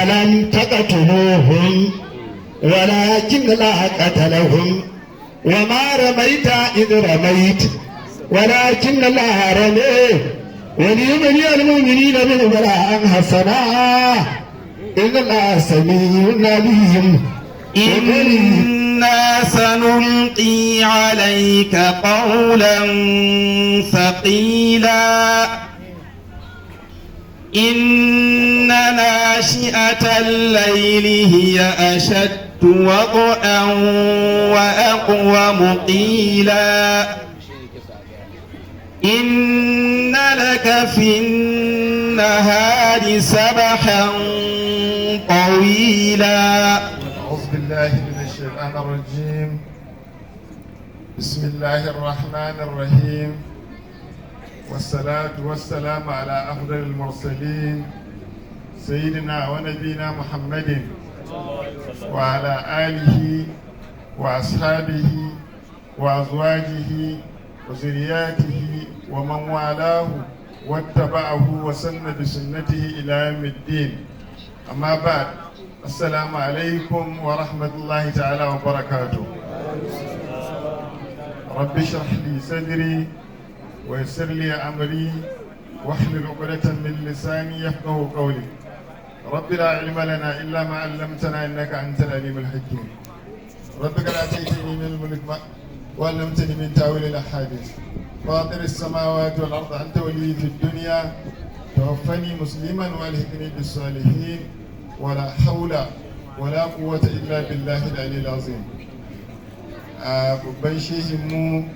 فلم تقتلوهم ولكن الله قتلهم، وما رميت إذ رميت ولكن الله رمي، وليبلي المؤمنين منه بلاء حسنا، إن الله سميع عليم. إنا سنلقي عليك قولا ثقيلا، إن ناشئة الليل هي أشد وطئا وأقوم قيلا. إن لك في النهار سبحا طويلا. أعوذ بالله من الشيطان الرجيم. بسم الله الرحمن الرحيم، والصلاة والسلام على أفضل المرسلين، سيدنا ونبينا محمد وعلى آله وأصحابه وأزواجه وذرياته ومن والاه واتبعه وسن بسنته إلى يوم الدين. أما بعد، السلام عليكم ورحمة الله تعالى وبركاته. رب اشرح لي صدري ويسر لي أمري واحلل عقدة من لساني يفقه قولي. رب لا علم لنا إلا ما علمتنا، إنك أنت العليم الحكيم. رب قد آتيتني من الملك وعلمتني من تأويل الأحاديث، فاطر السماوات والأرض، أنت ولي في الدنيا، توفني مسلما والحقني بالصالحين، ولا حول ولا قوة إلا بالله العلي العظيم. Babban shehinmu،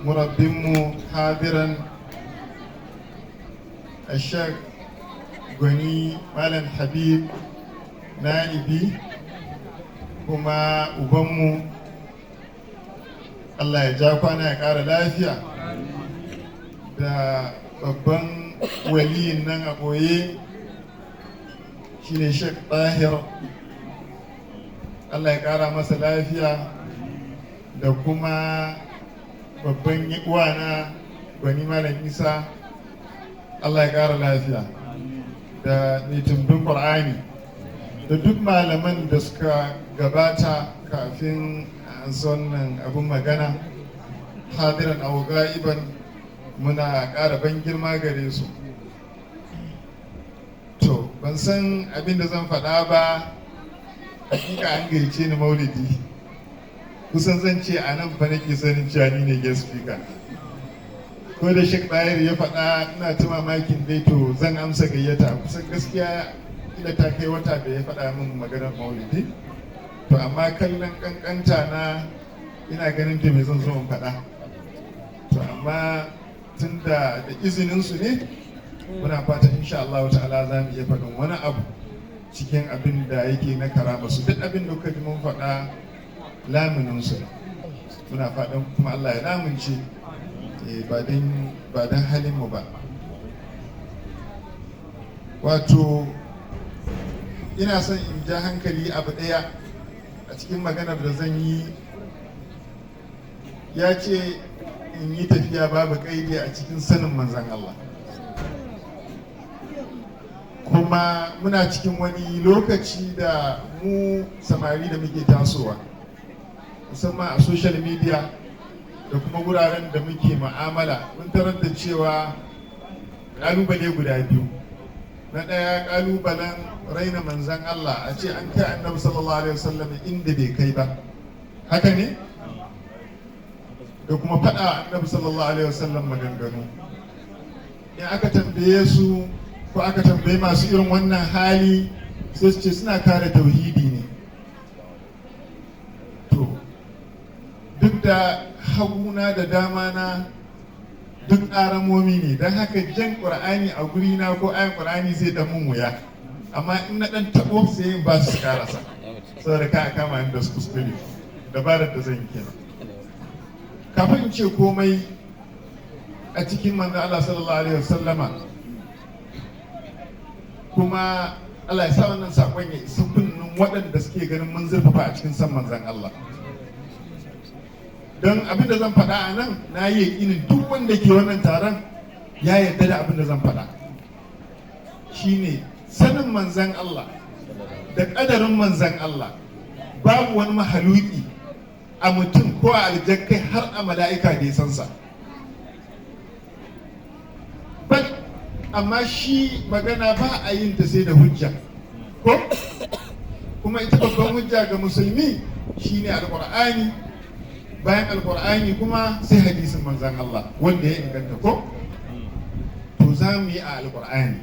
murabbinmu، hadiran Ashak Gwani Malam Habib Na'ibi, kuma ubanmu, Allah ya ja kwana ya ƙara lafiya, da babban waliyin nan a ɓoye, shine Sheikh Tahir, Allah ya ƙara masa lafiya, da kuma babban uwana Gwani Malam Isa, Allah ya ƙara lafiya, da mai tumbin Ƙur'ani, da duk malaman da suka gabata kafin an wannan abin magana, hadiran aw ga'iban, muna ƙara ban girma gare su. To, ban san abin da zan faɗa ba. Hakika an gayyace ni maulidi. Kusan zan ce a nan fa nake sanin cewa ni ne guest speaker. Ko da Sheikh Bayar ya faɗa, ina ta mamakin dai. To, zan amsa gayyata. Kusan gaskiya ila ta kai wata da ya faɗa min maganar maulidi. To, amma kallon kankanta na, ina ganin to me zan zo in faɗa? To, amma tun da da izinin su ne, muna fatan insha Allah ta'ala za mu iya faɗin wani abu cikin abin da yake na karama su. Duk abin da kuka ji mun faɗa, lamunin su ne. Muna fatan kuma Allah ya lamunce, ba dan halin mu ba. Wato ina son in ja hankali abu ɗaya a cikin maganar da zan yi. Ya ce in yi tafiya babu kaidi a cikin sanin Manzan Allah. Kuma muna cikin wani lokaci da mu samari da muke tasowa, musamman a social media da kuma wuraren da muke ma'amala, mun tarar da cewa ƙalubale guda biyu. Na ɗaya, ƙalubalen raina Manzan Allah, a ce an kai Annabi sallallahu alaihi wasallam inda bai kai ba, haka ne, da kuma faɗa Annabi sallallahu alaihi wasallam maganganu. In aka tambaye su, ko aka tambaye masu irin wannan hali, sai su ce suna kare tauhidi ne. To, duk da haguna da dama na duk ƙaramomi ne, don haka jan Ƙur'ani a gurina ko ayan Ƙur'ani zai dan mun wuya, amma in na ɗan taɓo sai in ba su karasa, saboda ka kama ni da su kuskure. Dabarar da zan yi kenan. Kafin in ce komai a cikin Manzo Allah sallallahu alaihi wasallama, kuma Allah ya sa wannan sakon ya isa kunnen waɗanda suke ganin mun zurfafa a cikin san Manzon Allah, don abin da zan faɗa a nan, na yi yaƙinin duk wanda ke wannan taron ya yarda da abin da zan faɗa, shine sanin Manzon Allah. Da ƙadarin manzan Allah, babu wani mahaluki a mutum ko a aljankai har a mala'ika da ya san sa. But amma shi magana ba a yin ta sai da hujja, ko kuma ita babban hujja ga musulmi shine Alƙur'ani, bayan Alƙur'ani kuma sai hadisin manzan Allah wanda ya inganta, ko? To, za mu yi a Alƙur'ani,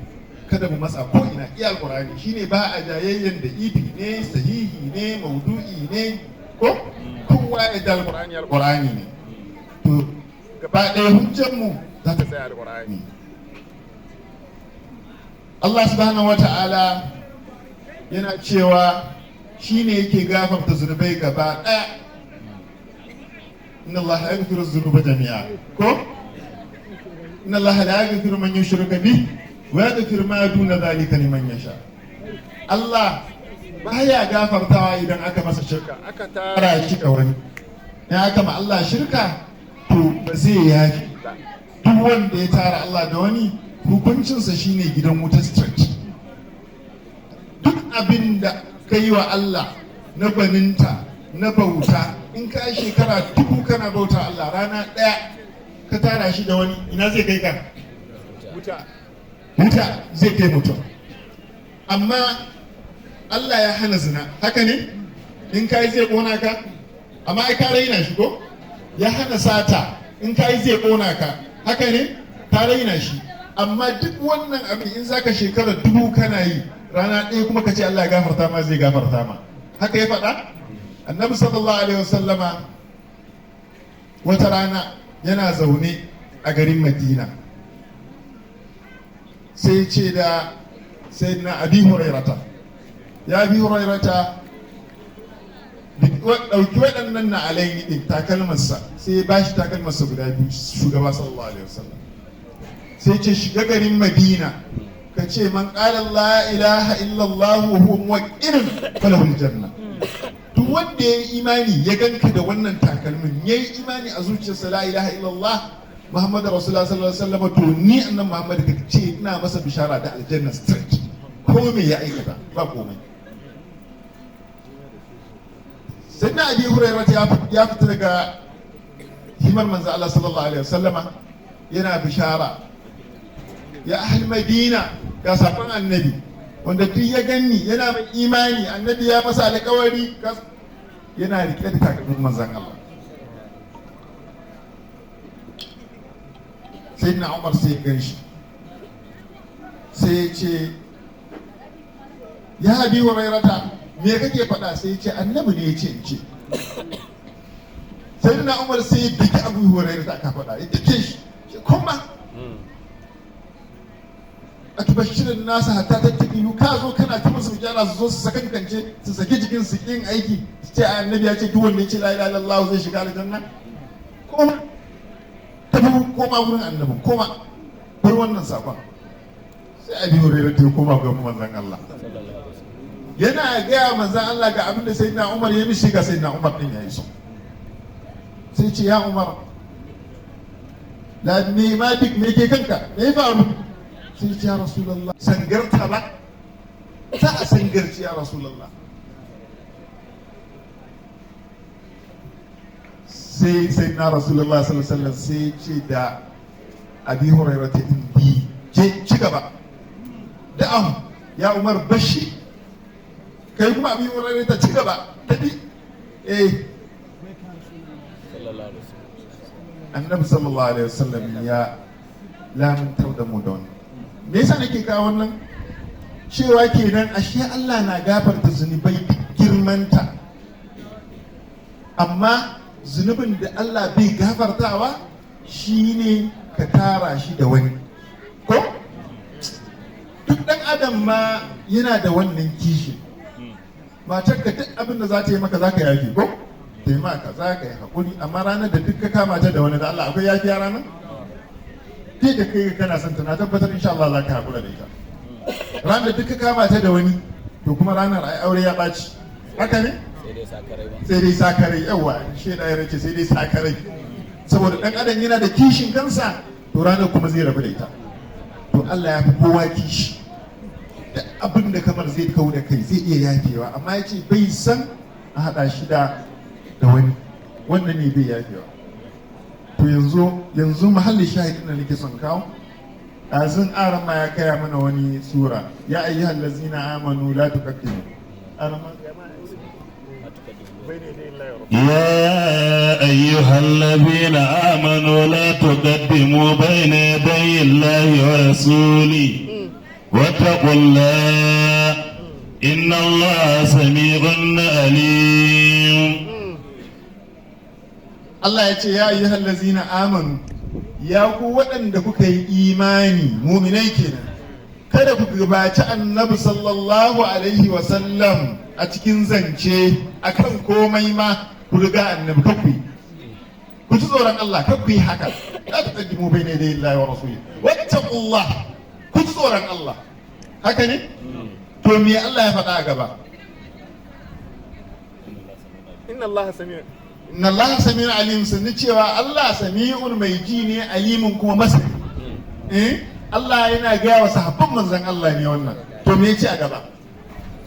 kada mu matsa ko ina, iya Alƙur'ani shine ba a jayayyan da ifi ne, sahihi ne, maudu'i ne, ko kowa ya da Alƙur'ani, Alƙur'ani ne. To, gaba ɗaya hujjar mu za ta tsaya Alƙur'ani. Allah subhanahu wata'ala yana cewa shine yake gafarta zunubai gaba ɗaya. Inna Allah yaghfiru dhunuba jami'a, ko? Inna Allah la yaghfiru man yushraka bih wa yaghfiru ma duna dhalika liman yasha. Allah baya gafartawa idan aka masa shirka, aka tara shi da wani. In aka ma Allah shirka, to ba zai yafi ba. Duk wanda ya tara Allah da wani, hukuncinsa shine gidan wuta straight. Duk abin da ka yi wa Allah na gwaninta na bauta, in ka yi shekara 1000 kana bauta Allah, rana ɗaya ka tara shi da wani, ina zai kai ka? Wuta, wuta zai kai mutum. Amma Allah ya hana zina, haka ne? In ka yi zai ƙona ka, amma ai ka raina shi, ko? Ya hana sata, in ka yi zai ƙona ka, haka ne? Ka raina shi. Amma duk wannan abin, in zaka shekara 1000 kana yi, rana ɗaya kuma ka ce Allah ya gafarta ma, zai gafarta ma. Haka ya faɗa. Annabi sallallahu alaihi wasallama wata rana yana zaune a garin Madina, sai ce da Sayyidina Abi Hurairata, "Ya Abi Hurairata, ɗauki waɗannan na alaini ɗin," takalmarsa. Sai ya bashi takalmarsa guda biyu, shugaba sallallahu alaihi wasallam. Sai ce, "Shiga garin Madina, ka ce man qala la ilaha illallah wa huwa muqinun falahul janna. Duk wanda ya yi imani, ya ganka da wannan takalmin, ya yi imani a zuciyarsa la ilaha illallah Muhammadu Rasulullah sallallahu alaihi wasallam, to ni annan Muhammad ka ce ina masa bishara da aljanna straight, ko me ya aikata, ba komai." Sayyidina Abi Hurairah ya fita daga himar manzo Allah sallallahu alaihi wasallama, yana bishara, "Ya ahli Madina, ga sakon annabi, wanda duk ya ganni yana mai imani, annabi ya masa alƙawari." Yana rike da takalmin manzon Allah. Sayyidina Umar sai ya gan shi, sai ya ce, "Ya Abi Hurairata, me kake faɗa?" Sai ya ce, "Annabi ne ya ce in ce." Sayyidina Umar sai ya bigi Abu Hurairata aka faɗa, ya dake shi, kuma a tubashirin nasa hatta tattakilu, ka zo kana ta musu bishara, su zo su sakankance, su saki jikin su, yin aiki, su ce annabi ya ce duk wanda ya ce la ilaha illallah zai shiga aljanna. Koma, tafi, koma wurin annabi, koma, bar wannan sakon. Sai Abi Hurairah ta koma ga manzon Allah, yana gaya manzon Allah ga abin da Sayyidina Umar ya mishi, ga Sayyidina Umar din yayi so. Sai ce, "Ya Umar, la me ma duk me ke kanka, me ya faru?" Sai ce, "Ya Rasulullah, sangarta ba za a sangarci, ya Rasulullah." Sai na Rasulullah sallallahu alaihi wasallam sai ce da Abi Hurairah ta indi je ci gaba da'am, ya Umar, bashi, kai kuma Abi Hurairah ta ci gaba, tafi. Eh, annabi sallallahu alaihi wasallam ya lamuntar da mu da wannan. Me yasa nake kawo wannan? Cewa kenan ashe Allah na gafarta zunubai duk girmanta, amma zunubin da Allah bai gafartawa shine ka tara shi da wani. Ko duk ɗan adam ma yana da wannan kishi. Matar ka, duk abin da za ta yi maka za ka yafi, ko ta yi maka za ka yi haƙuri, amma ranar da duk ka kama ta da wani, da Allah akwai yafiya ranar? Ke da kai kana son ta, na tabbatar insha Allah za ka haƙura da ita. Ranar da duk ka kama ta da wani, to kuma ranar ai aure ya ɓaci, haka ne? Sai dai sakarai ba. Sai dai sakarai, yawa shi da ya ce sai dai sakarai, saboda dan adam yana da kishin kansa. To, ranar kuma zai rabu da ita. To, Allah ya fi kowa kishi. Duk abin da kamar zai kau da kai, zai iya yafewa, amma ya ce bai san a haɗa shi da wani. Wannan ne bai yafewa. To yanzu mahallin shahidin da nake son kawo, ɗazun aran ma ya kaya mana wani sura, يا أيها الذين آمنوا لا تقدموا aran ma. يا أيها الذين آمنوا لا تقدموا بين يدي الله ورسوله واتقوا الله إن الله سميع عليم. Allah ya ce يا أيها الذين آمنوا, ya ku waɗanda kuka yi imani, muminai kenan, kada ku gabaci Annabi صلى الله عليه وسلم a cikin zance, akan komai ma ku riga Annabi, kakku yi. Ku ji tsoron Allah, kakku yi haka. لا تقدموا بين يدي الله ورسوله واتقوا الله, ku ji tsoron Allah. Haka ne? To me Allah ya faɗa a gaba? إن الله سميع. إن الله سميع عليم, sanni cewa Allah سميع mai ji ne, عليم kuma masani. Eh, Allah yana gaya wa sahabban manzon Allah ne wannan. To me yace a gaba?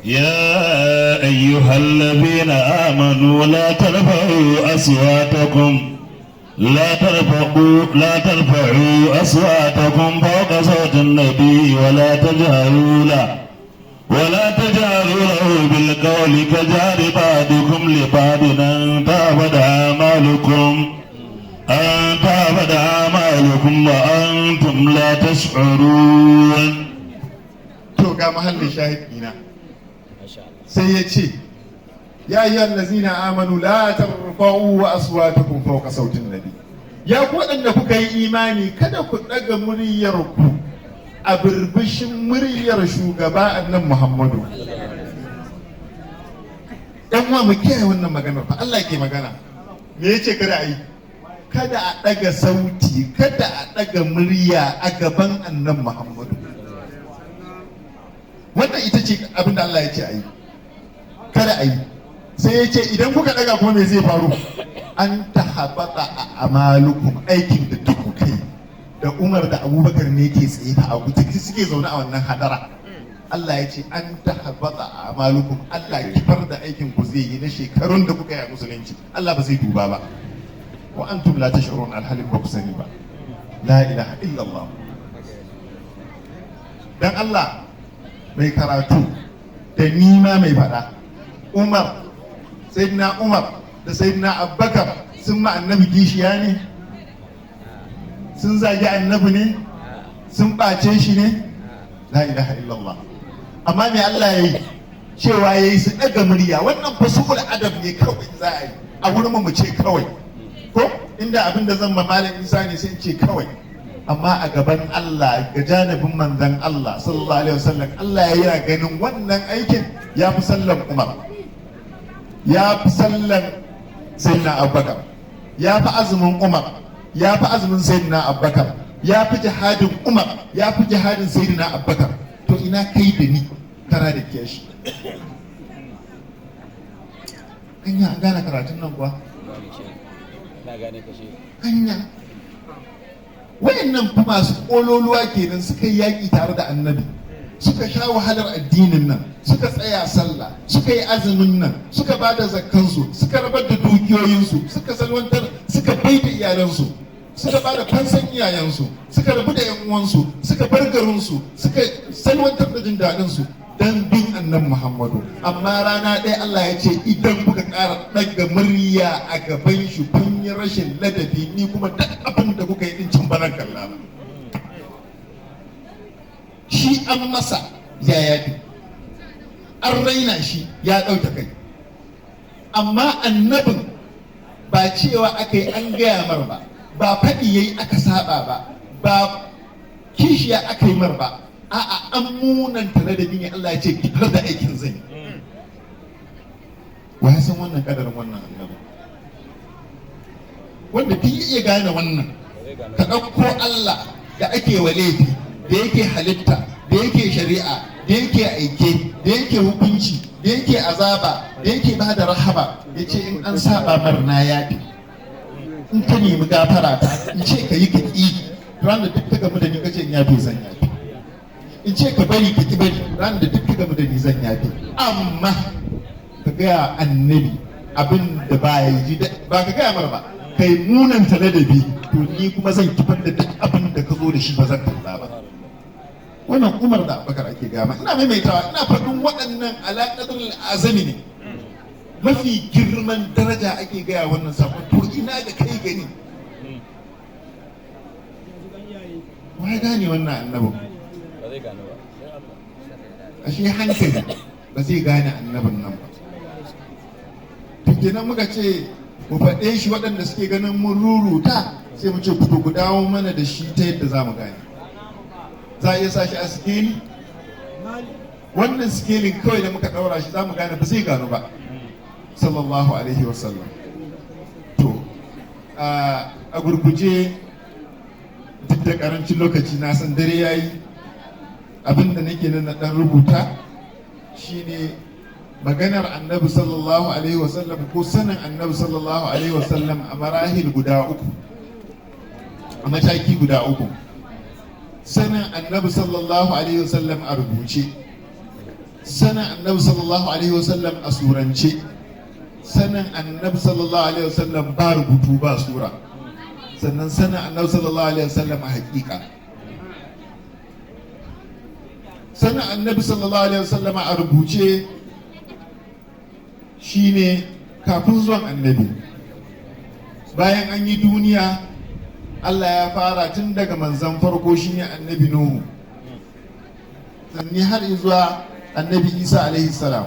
يا أيها الذين آمنوا لا ترفعوا أصواتكم لا ترفعوا أصواتكم فوق صوت النبي ولا تجهروا له بالقول كجهر بعضكم لبعض أن تهبط أعمالكم وأنتم لا تشعرون. To ga mahallin shahid ɗina. Sai ya ce يا أيها الذين آمنوا لا ترفعوا أصواتكم فوق صوت النبي, ya ku waɗanda kuka yi imani, kada ku ɗaga muryarku a birbishin muryar shugaba Annabi Muhammadu. Ɗan uwa, mu kiyaye wannan maganar fa. Allah ke magana. Me yace kada a yi? Kada a ɗaga sauti, kada a ɗaga murya a gaban Annabi Muhammadu. Wannan ita ce abin da Allah ya ce a yi, kada a yi. Sai ya ce idan kuka ɗaga kuma me zai faru? أن تحبط أعمالكم, aikin da duk kuka yi. Da Umar da Abubakar ne ke tsaye fa, abu suke zaune a wannan hadara. Allah ya ce أن تحبط أعمالكم, Allah kifar da aikin ku zai yi na shekarun da kuka yi a musulunci. Allah ba zai duba ba. وأنتم لا تشعرون, alhalin ba ku sani ba. لا إله إلا الله. Dan Allah, mai karatu da nima mai faɗa, Umar, Sayyidina Umar da Sayyidina Abubakar sun ma Annabi kishiya ne? Sun zagi Annabi ne? Sun ɓace shi ne? لا إله إلا الله. Amma me Allah ya yi? Cewa ya yi su ɗaga murya. Wannan فسوء الأدب ne kawai za a yi a wurin mu ce kawai, ko inda abin da zan ma Malam Isa ne, sai in ce kawai. Amma a gaban Allah, ga janibin manzon Allah صلى الله عليه وسلم, Allah ya yi ganin wannan aikin ya fi sallan Umar, ya fi sallan Sayyidina Abubakar, ya fi azumin Umar, ya fi azumin Sayyidina Abubakar, ya fi jihadin Umar, ya fi jihadin Sayyidina Abubakar. To ina kai da ni, kara da kiyashi? Anya an gane karatun nan kuwa? Anya wayannan fa masu kololuwa kenan, suka yi yaƙi tare da Annabi, suka sha wahalar addinin nan, suka tsaya sallah, suka yi azumin nan, suka ba da zakkansu, suka rabar da dukiyoyinsu, suka salwantar, suka bai da iyalansu, suka ba da fansan iyayensu, suka rabu da yan uwansu, suka bar garinsu, suka salwantar da jin daɗinsu dan bin Annabi Muhammadu. Amma rana ɗaya Allah ya ce idan kuka ƙara ɗaga murya a gaban shi, kun yi rashin ladabi, ni kuma duk abin da kuka yi din can ba zan kalla ba. Shi an masa ya yafi, an raina shi ya ɗauke kai, amma Annabin ba cewa aka yi an gaya mar ba, ba faɗi yayi aka saba ba, ba kishiya aka yi mar ba. A'a, an munanta ladabi ne. Allah ya ce kifar da aikin zai yi. Wa ya san wannan kadarin wannan Annabi? Wanda duk ya iya gane wannan, ka ɗauko Allah da ake wa laifi, da yake halitta, da yake shari'a, da yake aike, da yake hukunci, da yake azaba, da yake ba da rahama, ya ce in an saba mar na yafi in ka nemi gafara ta, in ce ka yi ka ƙi, ranar duk ta gamu da ni kace in yafe, zan yafe. In ce ka bari ka ki bari, ran da duk ka gamu da ni zan yafe. Amma ka gaya annabi abin da ba ya ji, ba ka gaya mara ba, kai munanta ladabi, to ni kuma zan kifar da duk abin da ka zo da shi, ba zan kalla ba. Wannan Umar da Abubakar ake gama. Ina maimaitawa, ina faɗin waɗannan alaƙadar azami ne, mafi girman daraja ake gaya wannan sakon. To ina ga kai gani, wa gane wannan annabin? Ashe hankali ba zai gane annabin nan ba. To kenan muka ce mu faɗe shi, waɗanda suke ganin mun ruruta, sai mu ce ku ku dawo mana da shi ta yadda za mu gane. Za a iya sa shi a sikeli. Wannan sikelin kawai da muka ɗaura shi za mu gane ba zai gano ba, sallallahu alaihi wasallam. To a gurguje, duk da karancin lokaci, na san dare ya yi, abin da nake nan na ɗan rubuta shine maganar Annabi sallallahu alaihi wasallam, ko sanin Annabi sallallahu alaihi wasallam a marahil guda uku, a mataki guda uku. Sanin Annabi sallallahu alaihi wasallam a rubuce, sanin Annabi sallallahu alaihi wasallam a surance, sanin Annabi sallallahu alaihi wasallam ba rubutu ba sura, sannan sanin Annabi sallallahu alaihi wasallam a hakika. Sanin Annabi sallallahu alaihi wasallam a rubuce shine kafin zuwan Annabi, bayan an yi duniya, Allah ya fara tun daga manzan farko, shine Annabi Nuhu, sannan har zuwa Annabi Isa alaihi salam.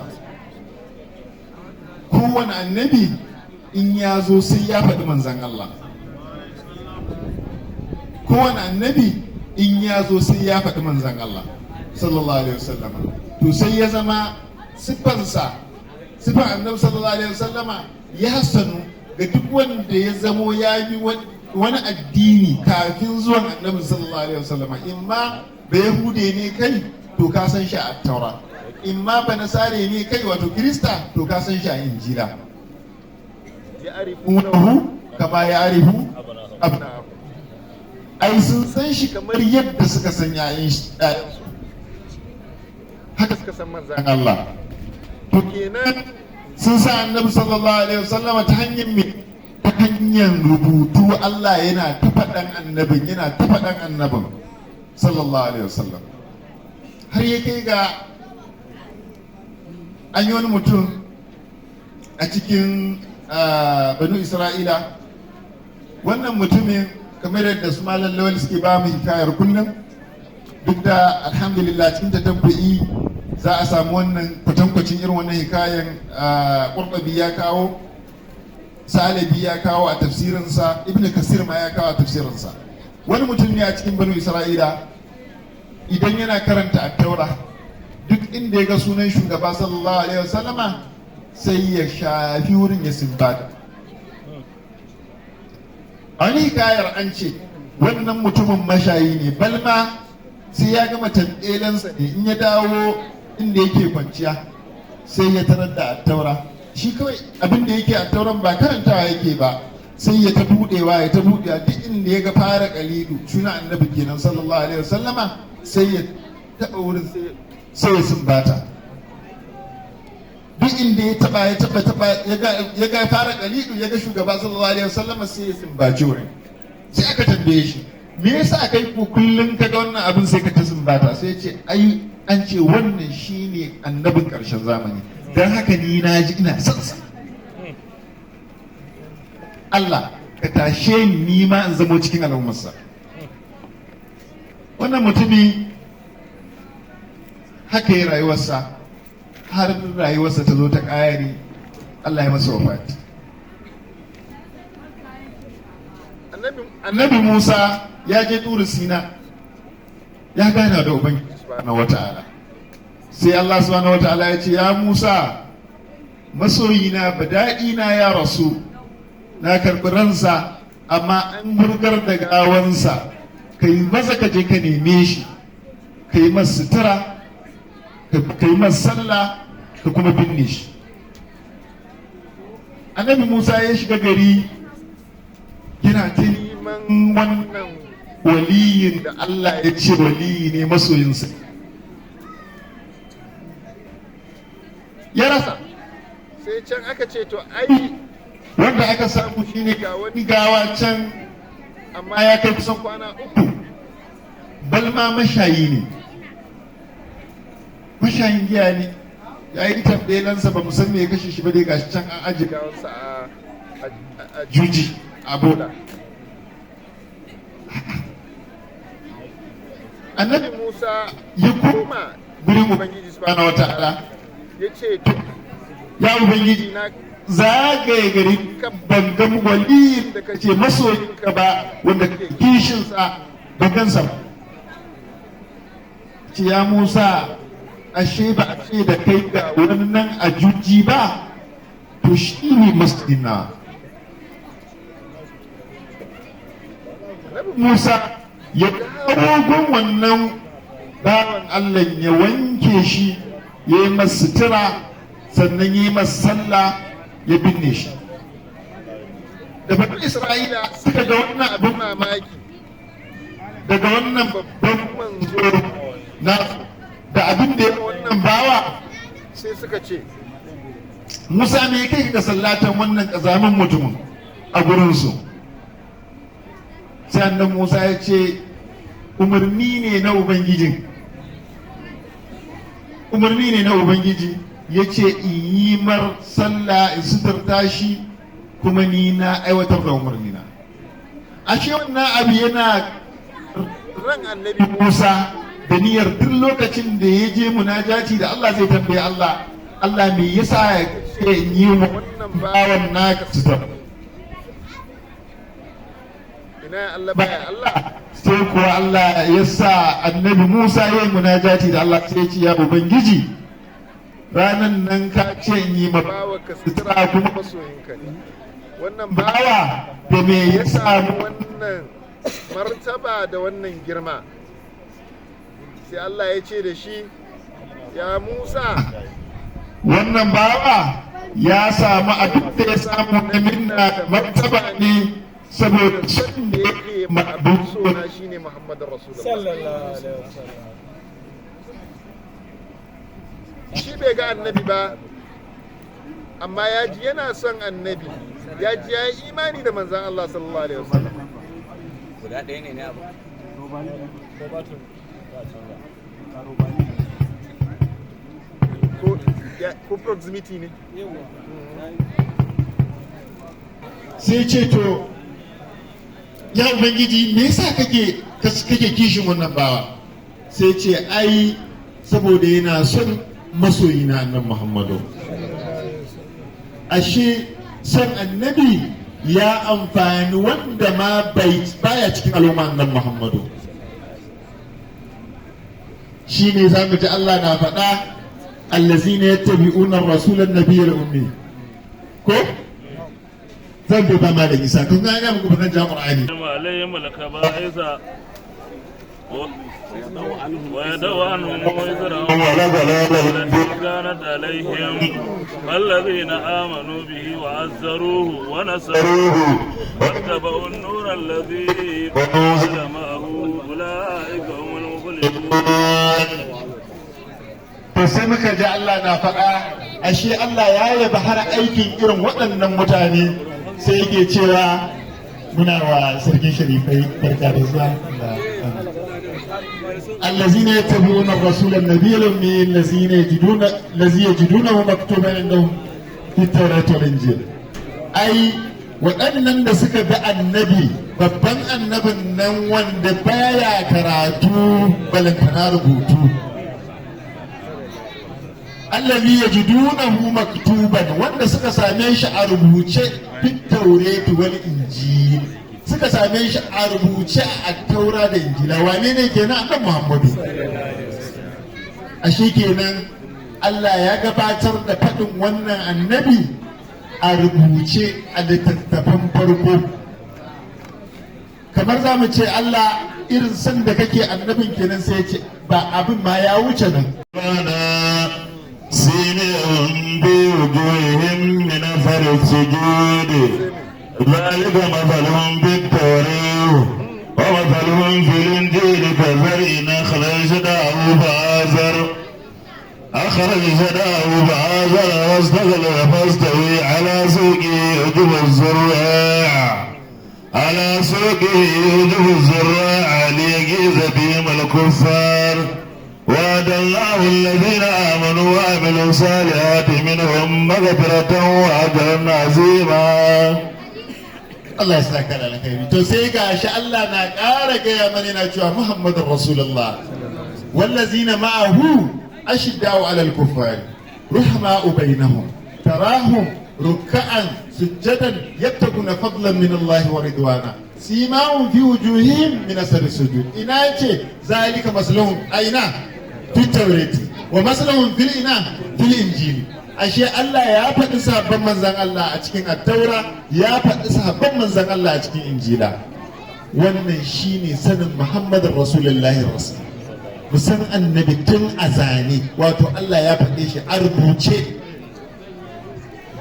Kowane annabi in ya zo sai ya faɗi manzan Allah. Kowane annabi in ya zo sai ya faɗi manzan Allah sallallahu alaihi wasallama. To sai ya zama siffansa, siffan Annabi sallallahu alaihi wasallama ya sanu ga duk wanda ya zamo ya yi wani addini kafin zuwan Annabi sallallahu alaihi wasallama. Imma ba Yahude ne kai, to ka san shi a Taura. Imma ba Nasare ne kai, wato Kirista, to ka san shi a Injila. Ya'rifunahu kama ya'rifu abna'ahum, ai sun san shi kamar yadda suka san yayin su, haka suka san manzan Allah. To kenan sun sa Annabi sallallahu alaihi wasallam ta hanyar me? Ta hanyar rubutu. Allah yana ta faɗan annabin, yana ta faɗan annabin sallallahu alaihi wasallam, har ya kai ga an yi wani mutum a cikin Banu Isra'ila. Wannan mutumin, kamar yadda su Malam Lawal suke ba mu hikayar kullum, duk da alhamdulillah cikin tatabbu'i za a samu wannan kwatankwacin irin wannan hikayen. Ƙurɗabi ya kawo, Salabi ya kawo a tafsirinsa, Ibn Kasir ma ya kawo a tafsirinsa. Wani mutum ne a cikin Banu Isra'ila, idan yana karanta Attaura, duk inda ya ga sunan shugaba sallallahu alaihi wasallama, sai ya shafi wurin ya simbata. A wani hikayar an ce wannan mutumin mashayi ne, balma sai ya gama tambelansa ne, in ya dawo inda yake kwanciya sai ya tarar da Attaura. Shi kawai abin da yake Attauran ba karantawa yake ba, sai ya ta budewa, ya ta budewa, duk inda ya ga fara kalidu suna Annabi kenan sallallahu alaihi wasallama, sai ya taba wurin, sai ya sumbata. Duk inda ya taba, ya taba taba, ya ga fara kalidu, ya ga shugaba sallallahu alaihi wasallama, sai ya sumbaci wurin. Sai aka tambaye shi, me yasa kai ko kullun ka ga wannan abin sai ka ta sumbata? Sai ya ce, ai an ce wannan shine annabin karshen zamani, don haka ni na ji ina son sa. Allah ka tashe ni ma in zamo cikin al'ummarsa. Wannan mutumi haka yi rayuwarsa har rayuwarsa ta zo ta ƙare, Allah ya masa wafati. Annabi Musa ya je Turu Sina, ya gana da Ubangiji subhanahu wata'ala. Sai Allah subhanahu wata'ala ya ce, ya Musa, masoyina badaɗina ya rasu, na karɓi ransa, amma an murgar da gawansa. Ka yi maza ka je ka neme shi, ka yi masa sutura, ka yi masa sallah, ka kuma binne shi. Annabi Musa ya shiga gari yana ta neman wannan waliyin da Allah ya ce waliyi ne, masoyinsa. Ya rasa. Sai can aka ce, to ai Wanda aka samu shine ga wani gawa can, amma ya kai kusan kwana 3. Balma mashayi ne, mashayin giya ne, ya yi tambayelansa, ba mu san me ya kashe shi ba dai, gashi can an aje Gawansa a juji a bola. Annabi Musa ya koma koma gurin Ubangiji Subhanahu wa Ta'ala, ya ce, to ya Ubangiji, na zagaye gari ban ga wali da ce masoyinka ba, wanda kishinsa ban gansa ba. Ce, ya Musa, ashe ba a ce da kai ga wani nan a juji ba? To shi ne masjidina. Musa ya dogon wannan bawan Allah, ya wanke shi, ya yi masa sutura, sannan ya yi masa sallah, ya binne shi. Da banu Isra'ila suka ga wannan abin mamaki daga wannan babban manzo na da abin da ya wannan bawa, sai suka ce, Musa, me kai ga sallatan wannan kazamin mutumin a gurinsu? Sai annan Musa ya ce, umarni ne na Ubangijin, umarni ne na Ubangiji, ya ce in yi mar sallah, in suturta shi, kuma ni na aiwatar da umarni na. Ashe wannan abu yana ran Annabi Musa da niyyar duk lokacin da ya je munajati da Allah, zai tambaye Allah, Allah me yasa ya ce in yi wannan bawan naka sutura? Ina Allah baya Allah. Sai kuwa Allah ya sa Annabi Musa ya yi munajati da Allah, sai ya ce, ya Ubangiji, ranan nan ka ce in yi ma Bawa ka sutura, sutura, kuma masoyinka ne wannan bawa bawa da me ya samu wannan martaba da wannan girma? Sai Allah ya ce da shi, ya Musa, Wannan bawa ya samu abin da ya samu na minna da martaba ne saboda son da da yake yake ma abin ma sona shine Muhammadu Rasulullah. Sallallahu alaihi wasallam. Shi bai ga Annabi ba, amma ya ji yana son Annabi, ya ji ya yi imani da manzan Allah sallallahu alaihi wasallam. Guda ɗaya ne ne abu. Ko proximity ne. Sai ce, to ya Ubangiji, me yasa kake kishin wannan bawa? Sai ce, ai saboda yana son masoyina Annabi Muhammadu. Ashe son Annabi ya amfani wanda ma bai baya cikin al'umma Annabi Muhammadu. Shine za mu ji Allah na faɗa, allazina yattabi'una ar-rasula an-nabiyyal ummi. Ko zan bai ba Malam Isa, kun ga muku ba zan ja Qur'ani. عليهم الخبائث ويدعو عنهم وزرهم التي كانت عليهم. الذين آمنوا به وعزروه ونصروه واتبعوا النور الذي أنزل معه أولئك هم المفلحون. To sai muka ji Allah na faɗa, ashe Allah ya yaba har aikin irin waɗannan mutane, sai yake cewa muna wa Sarkin Sharifai barka da zuwa. الذين يتبعون الرسول النبي الأمي الذين يجدون الذي يجدونه مكتوبا عندهم في التوراة والإنجيل. أي waɗannan da suka bi Annabi, babban annabin nan wanda baya karatu balantana rubutu, allazi yajidunahu maktuban, wanda suka same shi a rubuce, fit taurati wal injil, suka same shi a rubuce a Taura da Injila, wane ne kenan? Annabi Muhammadu. Ashe kenan Allah ya gabatar da faɗin wannan annabi a rubuce a littattafan farko. Kamar za mu ce, Allah, irin san da kake annabin kenan? Sai ya ce ba abin ma ya wuce nan. سيمهم بوجوههم من أثر السجود، ذلك مثلهم في التوراة، ومثلهم في الإنجيل كزرع أخرج شطأه فآزر. فأخرج شداه فآزر واستغل فاستوي على سوقه يعجب الزراع على سوقه يعجب الزراع ليغيظ بهم الكفار وعد الله الذين آمنوا وعملوا الصالحات منهم مغفرة وأجرا عظيما. Allah ya saka da alkhairi. To sai ga shi Allah na ƙara gaya mana, yana cewa Muhammadur Rasulullah wallazina ma'ahu ashidda'u 'alal kuffari ruhama'u bainahum tarahum ruk'an sujjadan yabtaguna fadlan min Allah wa ridwana simahum fi wujuhihim min asari sujud. Ina yace zalika maslahum? Aina? Fi tawrati wa maslahum fil ina? Fil injili. Ashe Allah ya faɗi sahabban manzan Allah a cikin Attaura, ya faɗi sahabban manzan Allah a cikin Injila. Wannan shine sanin Muhammadin Rasulullahi Rasul. Mu san annabi tun a zane, wato Allah ya faɗe shi a rubuce.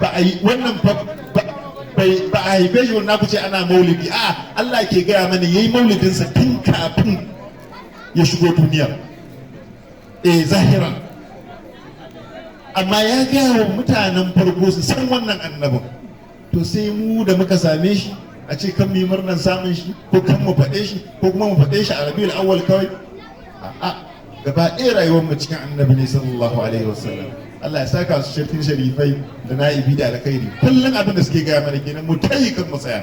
Ba a yi wannan ba a haife shi wannan kuce ana maulidi. A Allah ke gaya mana yayi maulidinsa tun kafin ya shigo duniya, eh, zahiran. Amma ya gaya wa mutanen farko su san wannan annabin. To sai mu da muka same shi a ce kan mu yi murnar samun shi, ko kan mu faɗe shi, ko kuma mu faɗe shi a Rabiul Awwal kawai. A'a, gaba ɗaya rayuwar mu cikin annabi ne sallallahu alaihi wasallam. Allah ya saka su shafin sharifai da na'ibi da alkhairi. Kullum abin da suke gaya mana kenan, mu tayi kan mu tsaya.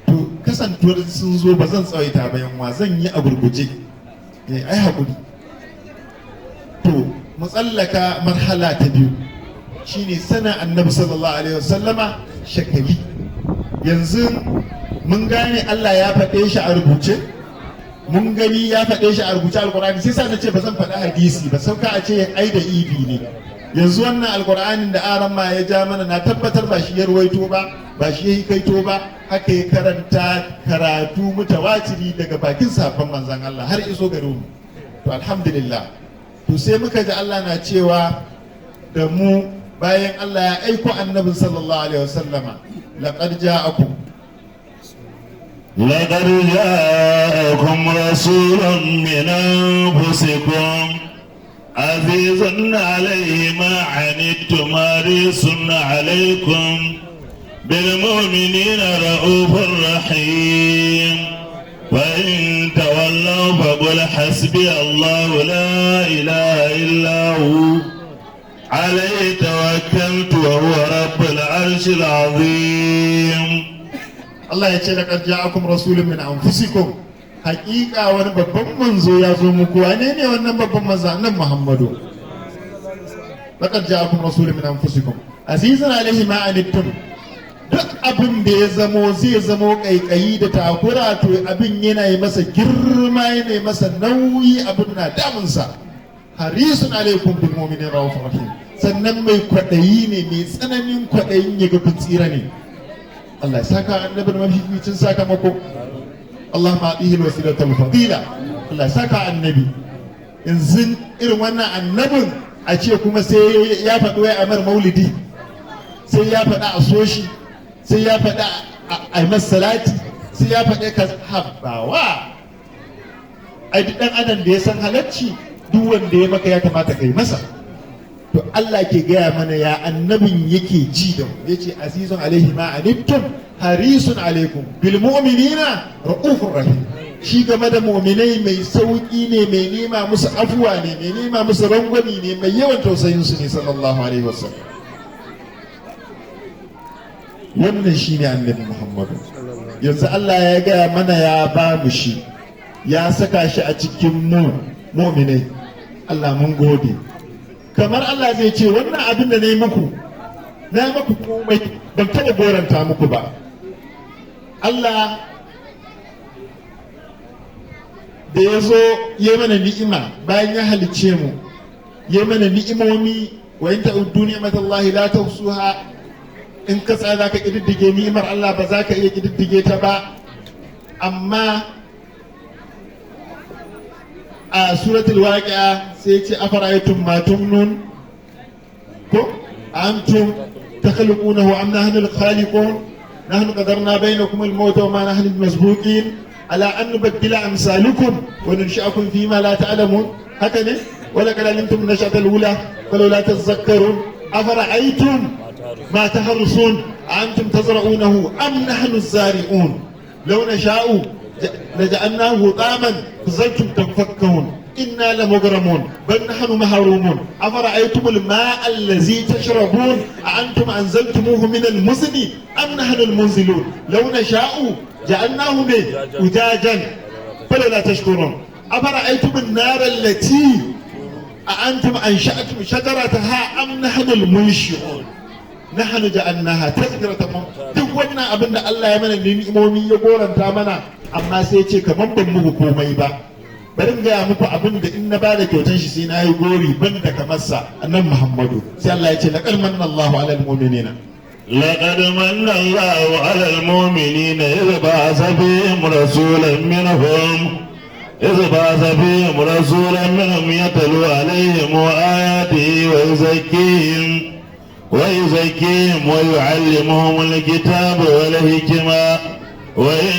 To kasantuwar sun zo, ba zan tsawaita ba yanwa, zan yi a gurguje. Eh, ai hakuri. To mu tsallaka marhala ta biyu, shine sana annabi sallallahu alaihi wasallama shakali. Yanzu mun gane Allah ya faɗe shi a rubuce, mun gani ya faɗe shi a rubuce Alƙur'ani. Sai sa na ce ba zan faɗi hadisi ba, sauka a ce ai da ibi ne. Yanzu wannan Alƙur'anin da aran ma ya ja mana, na tabbatar ba shi ya ruwaito ba, ba shi ya kaito ba, haka ya karanta karatu mutawatiri daga bakin sahabban manzon Allah har iso gare mu. To alhamdulillah. To sai muka ji Allah na cewa da mu, bayan Allah ya aiko annabin sallallahu alaihi wasallama, laqad ja'akum لقد جاءكم رسول من أنفسكم عزيز عليه ما عنتم حريص عليكم بالمؤمنين رؤوف رحيم، وإن تولوا فقل حسبي الله لا إله إلا هو عليه توكلت وهو رب العرش العظيم. Allah ya ce laqad ja'akum rasulun min anfusikum, haƙiƙa wani babban manzo ya zo muku. Wane ne wannan babban manzo? Nan Muhammadu. Laqad ja'akum rasulun min anfusikum azizun alaihi ma anittum, duk abin da ya zamo zai zamo kaikayi da takura, to abin yana yi masa girma, yana yi masa nauyi, abin na damunsa. Harisun alaikum bil mu'minin raufur rahim, sannan mai kwaɗayi ne, mai tsananin kwaɗayin ya ga kun tsira ne. Allah ya saka annabin mafificin sakamako. Allahumma atihi alwasilatul fadila. Allah ya saka annabi. Yanzu irin wannan annabin a ce kuma sai ya faɗi wai amar maulidi, sai ya faɗi a so shi, sai ya faɗi a yi masa salati, sai ya faɗi ka habbawa. Ai duk ɗan adam da ya san halacci, duk wanda ya maka ya kamata kai masa. To Allah ke gaya mana ya annabin yake ji da mu, yace azizun alaihi ma anittum harisun alaikum bil mu'minina raufur rahim. Shi game da mu'minai mai sauki ne, mai nema musu afuwa ne, mai nema musu rangwami ne, mai yawan tausayin su ne sallallahu alaihi wasallam. Wannan shine annabi Muhammadu. Yanzu Allah ya gaya mana ya ba mu shi, ya saka shi a cikin mu mu'minai. Allah mun gode. Kamar Allah zai ce wannan abin da na yi muku, na yi muku komai, ban taɓa goranta muku ba. Allah da ya zo ya mana ni'ima, bayan ya halicce mu ya mana ni'imomi, wa in ta'uddu ni'matallahi la tuhsuha, in ka tsaya zaka kididdige ni'imar Allah ba za ka iya kididdige ta ba. Amma a suratul waqi'a sai ce afara'aytum ma tumnun, ko antum takhluqunahu am nahnu al-khaliqun nahnu qadarna bainakum al-mauta wa ma nahnu bimasbuqin ala an nubaddila amsalukum wa nunshi'akum fima la ta'lamun. Haka ne. ولقد علمتم النشأة الأولى فلولا تذكرون أفرأيتم ما تحرثون أأنتم تزرعونه أم نحن الزارعون لو نشاء لجعلناه حطاما فظلتم تفكهون إنا لمغرمون بل نحن محرومون أفرأيتم الماء الذي تشربون أأنتم أنزلتموه من المزن أم نحن المنزلون لو نشاء جعلناه أجاجا فلولا تشكرون أفرأيتم النار التي أأنتم أنشأتم شجرتها أم نحن المنشئون نحن جعلناها تذكرة. Duk wannan abin da Allah ya mana ni'imomi ya goranta mana, amma sai ya ce kaman ban muku komai ba. Bari in gaya muku abin da in na bada kyautan shi sai na yi gori ban da kamar sa, annabi Muhammadu. Sai Allah ya ce laqad manna Allahu alal mu'minina. لقد من الله على المؤمنين إذ بعث فيهم رسولا منهم يتلو عليهم آياته ويزكيهم ويعلمهم الكتاب والحكمة وإن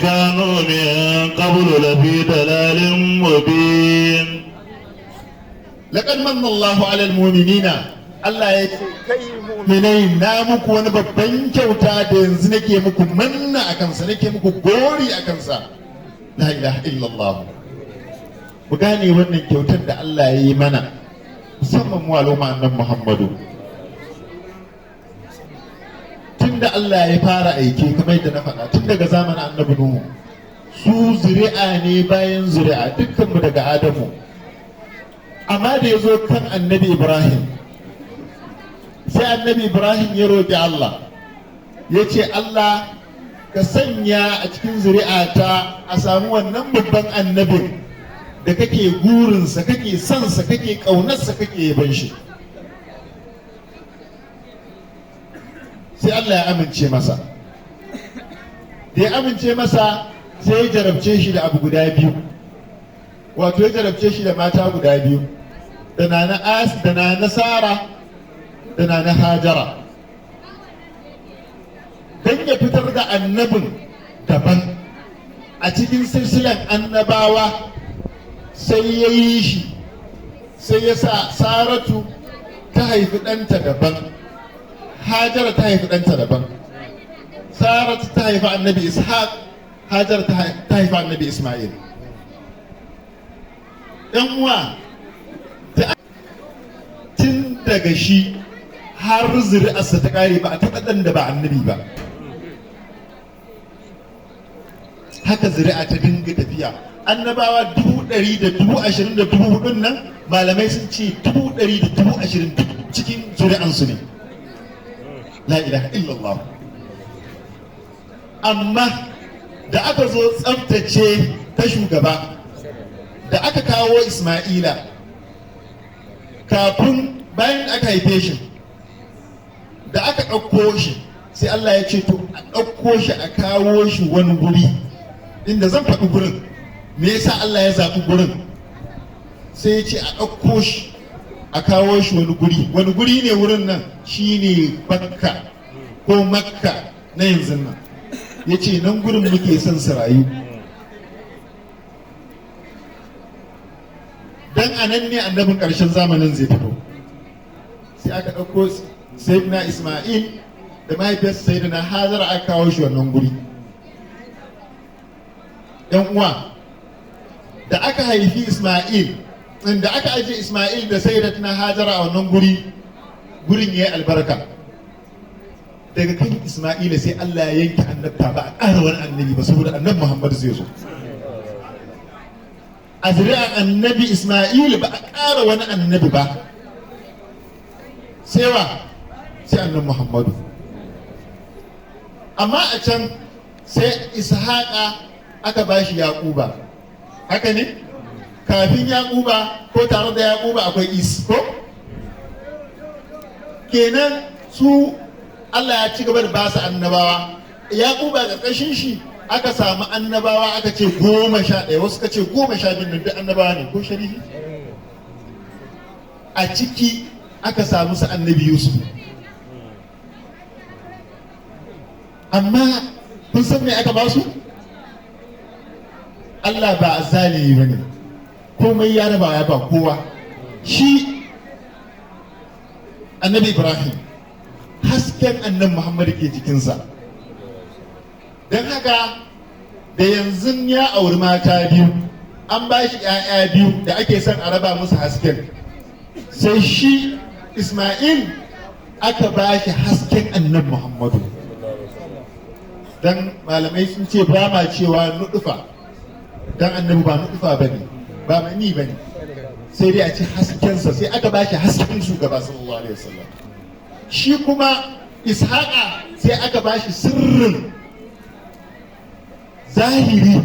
كانوا من قبل لفي ضلال مبين. Laqad manna Allahu alal mu'minina. Allah ya ce kai mu'minai, na muku wani babban kyauta da yanzu nake muku manna a kansa, nake muku gori a kansa. La ilaha illallah. Ku gane wannan kyautar da Allah ya yi mana, musamman mu al'umma annabi Muhammadu. Tun da Allah ya fara aiki, kamar yadda na faɗa, tun daga zamanin annabi Nuhu, su zuri'a ne bayan zuri'a, dukkanmu daga Adamu. Amma da ya zo kan annabi Ibrahim, sai annabi Ibrahim ya roƙi Allah, ya ce Allah ka sanya a cikin zuri'ata a samu wannan babban annabin da kake gurinsa, kake sansa, kake ƙaunarsa, kake yaban shi. Sai Allah ya amince masa. Da ya amince masa, sai ya jarabce shi da abu guda biyu, wato ya jarabce shi da mata guda biyu, da nana As da nana Sara da nana Hajara, don ya fitar da annabin daban a cikin silsilan annabawa. Sai ya yi shi, sai ya sa Saratu ta haifi ɗanta daban, Hajara ta haifi ɗanta daban. Saratu ta haifi annabi Ishaq, Hajara ta haifi annabi Ismail. ‘Yan uwa, tun daga shi har zuri'arsa ta ƙare ba a taɓa ɗan da ba annabi ba. Haka zuri'a ta dinga tafiya, annabawa 124,000 nan, malamai sun ce 120,000 cikin zuri'ansu ne. La ilaha illallah. Amma da aka zo tsaftace ta shugaba, da aka kawo Ismaila, kafin bayan aka haife shi, da aka ɗauko shi, sai Allah ya ce to a ɗauko shi a kawo shi wani guri inda zan faɗi gurin. Me yasa Allah ya zaɓi gurin? Sai ya ce a ɗauko shi a kawo shi wani guri. Wani guri ne wurin nan? Shine Bakka ko Makka na yanzu nan. Ya ce nan gurin muke son su rayu, dan a nan ne annabin ƙarshen zamanin zai fito. Sai aka ɗauko Sayyidina Ismail da mahaifiyarsa Sayyidina Hajara, aka kawo shi wannan guri. Yan uwa, da aka haifi Ismail, da aka aje Ismail da Sayyidatina Hajara a wannan guri, gurin yayi albarka. Daga kan Ismaila sai Allah ya yanke annabta, ba a ƙara wani annabi ba, saboda annabi Muhammad zai zo. A zuri'an annabi Ismail ba a ƙara wani annabi ba, sai wa? Sai annabi Muhammadu. Amma a can sai Ishaqa aka bashi Yaquba, haka ne? Kafin Yaquba ko tare da Yaquba akwai Is ko kenan. Su Allah ya ci gaba da ba su annabawa. Yaquba ƙarƙashin shi aka samu annabawa, aka ce 11, wasu ka ce 12, nan duk annabawa ne ko sharifi. A ciki aka samu su annabi Yusuf. Amma kun san me aka ba su? Allah ba azzalimi bane, komai ya raba ya ba kowa. Shi Annabi Ibrahim, hasken Annabi Muhammad ke jikinsa. Don haka da yanzu ya auri mata biyu, an ba shi 'ya'ya biyu da ake son a raba musu hasken, sai shi Ismail aka ba shi hasken Annabi Muhammadu. Don malamai sun ce ba ma cewa nuɗufa, don Annabi ba nuɗufa ba ne, ba mani ba ne, sai dai a ce haskensa. Sai aka ba shi hasken shugaba sallallahu alaihi wasallam. Shi kuma Ishaqa sai aka ba shi sirrin zahiri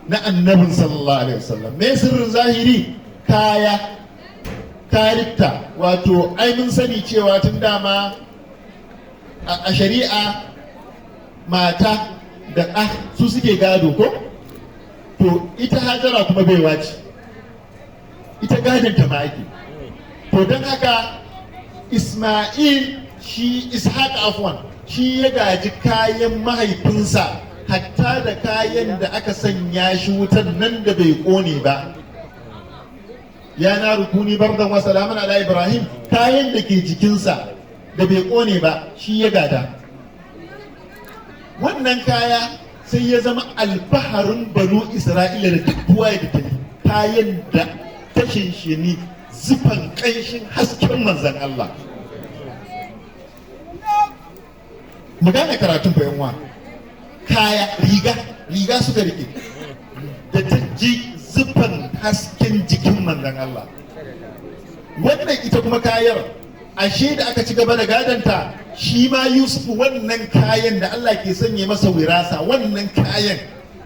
na Annabin sallallahu alaihi wasallam. Me sirrin zahiri? Kaya, karikta. Wato ai mun sani cewa tun dama a shari'a mata da ɗa su suke gado, ko? To ita Hajara kuma baiwa ce, ita gadon ta ma ake. To don haka Ismail, shi Ishaq afwan, shi ya gaji kayan mahaifinsa, hatta da kayan da aka sanya shi wutan nan da bai kone ba. يا نار كوني بردا وسلاما على إبراهيم. Kayan da ke jikinsa da bai kone ba, shi ya gada wannan kaya. Sai ya zama alfaharin Banu Isra'ila da duk buwaye da tafi, kayan da ta shinshini zufan ƙanshin hasken Manzan Allah. Mu gane karatun fa uwa. Kaya, riga, riga suka rike da ta ji zufan hasken jikin Manzan Allah. Wannan ita kuma kayar, ashe da aka ci gaba da gadanta, shi ma Yusuf wannan kayan da Allah ke sanya masa wirasa, wannan kayan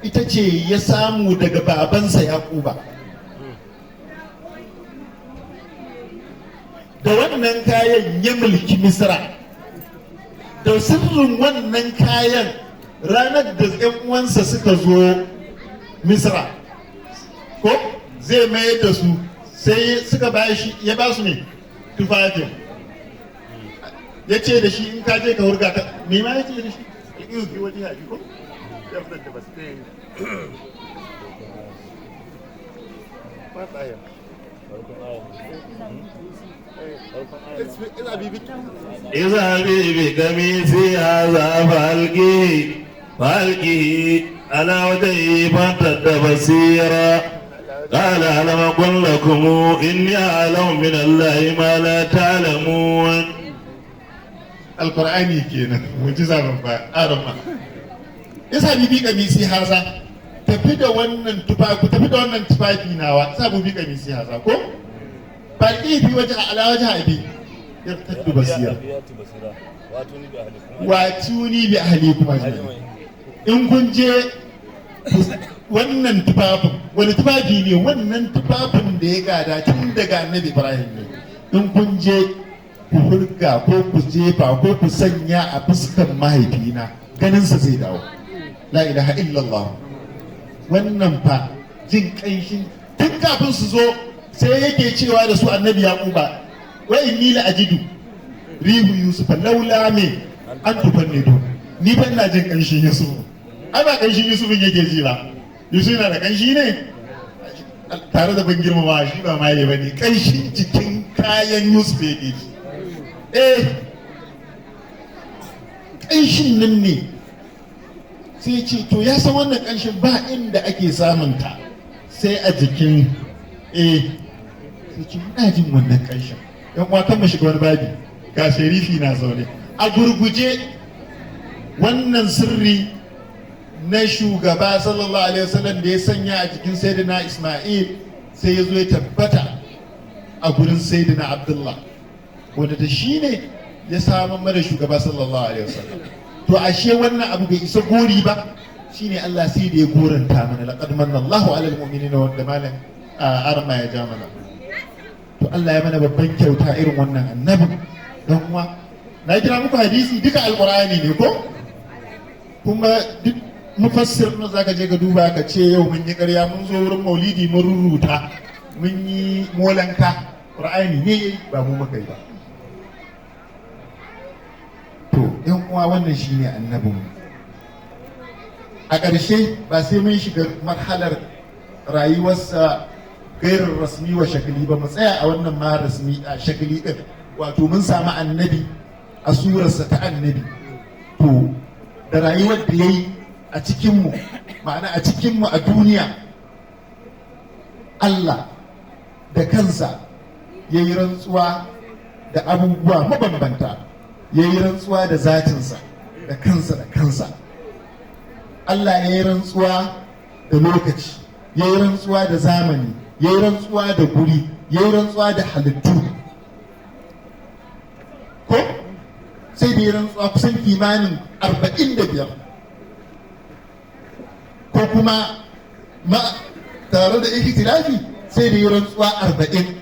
ita ce ya samu daga babansa Yakuba. Da wannan kayan ya mulki Misra. Da sirrin wannan kayan, ranar da 'yan uwansa suka zo Misra ko zai mayar da su, sai suka ba shi, ya ba su ne tufafin, ya ce da shi, in ka je ka hurga ka, me ma ya ce da shi? Alƙiyu fi waje haji ko ya fitar da basu ba tsaya. اذهبي بقميصي هذا فألقيه على وجهه فارتد بصيرا. قال ألم أقل لكم إني أعلم من الله ما لا تعلمون؟ Alkur'ani kenan, mujiza babba. Arama اذهبي بقميصي هذا, tafi da wannan tufafi, tafi da wannan tufafi nawa. اذهبي بقميصي هذا ko فألقيه في وجه على وجه أبي يرتد بصيرا وأتوني بأهليكم أجمعين. In kun je, wannan tufafin, wani tufafi ne wannan? Tufafin da ya gada tun daga Annabi Ibrahim ne. In kun je, ku hurga ko ku jefa ko ku sanya a fuskan mahaifina, ganinsa zai dawo. La ilaha illallah. Wannan fa jin kanshin tun kafin su zo sai yake cewa da su Annabi Yaquba, وإني لأجد ريح يوسف لولا me أن تفندون. Ni ban na jin kanshin Yusuf. Ai ba kanshin Yusuf yake ji ba. Yusuf yana da kanshi ne? Tare da ban girmama shi, ba maye bane, kanshin jikin kayan Yusuf yake ji. Eh, kanshin nan ne. Sai ce to ya san wannan kanshin ba inda ake samun ta sai a jikin. Eh, sai ce ina jin wannan kanshin. Yan uwa, kan mu shiga wani babi, ga sherifi na zaune. A gurguje, wannan sirri na shugaba sallallahu alaihi wasallam da ya sanya a jikin Sayyidina Ismail, sai ya zo ya tabbata a gurin Sayyidina Abdullah, wanda da shi ne ya samu mana shugaba sallallahu alaihi wasallam. To ashe wannan abu bai isa gori ba, shine Allah sai da ya goranta mana لقد من الله على المؤمنين, wanda malam arma ya ja mana. To Allah ya mana babban kyauta irin wannan annabi. Don uwa, na kira muku hadisi, duka Alqur'ani ne ko? Kuma duk mufassir na zaka je ka duba, ka ce yau mun yi ƙarya, mun zo wurin maulidi mun rurruta, mun yi molanka. Qur'ani ne ba mu muka yi ba. To yan uwa, wannan shine annabin. A ƙarshe, ba sai mun shiga marhalar rayuwarsa. Gairar rasmi wa shakli ba mu tsaya a wannan ma rasmi a shakli din, wato mun samu annabi a surarsa ta annabi, to da rayuwar da yayi a cikinmu, ma'ana a cikinmu a duniya, Allah da kansa ya yi rantsuwa da abubuwa mabambanta, ya yi rantsuwa da zatinsa da kansa da kansa. Allah ya yi rantsuwa da lokaci, ya yi rantsuwa da zamani, ya yi rantsuwa da guri, ya yi rantsuwa da halittu, ko sai da ya rantsuwa kusan kimanin 45, ko kuma ma tare da ihtilafi sai da ya rantsuwa 40.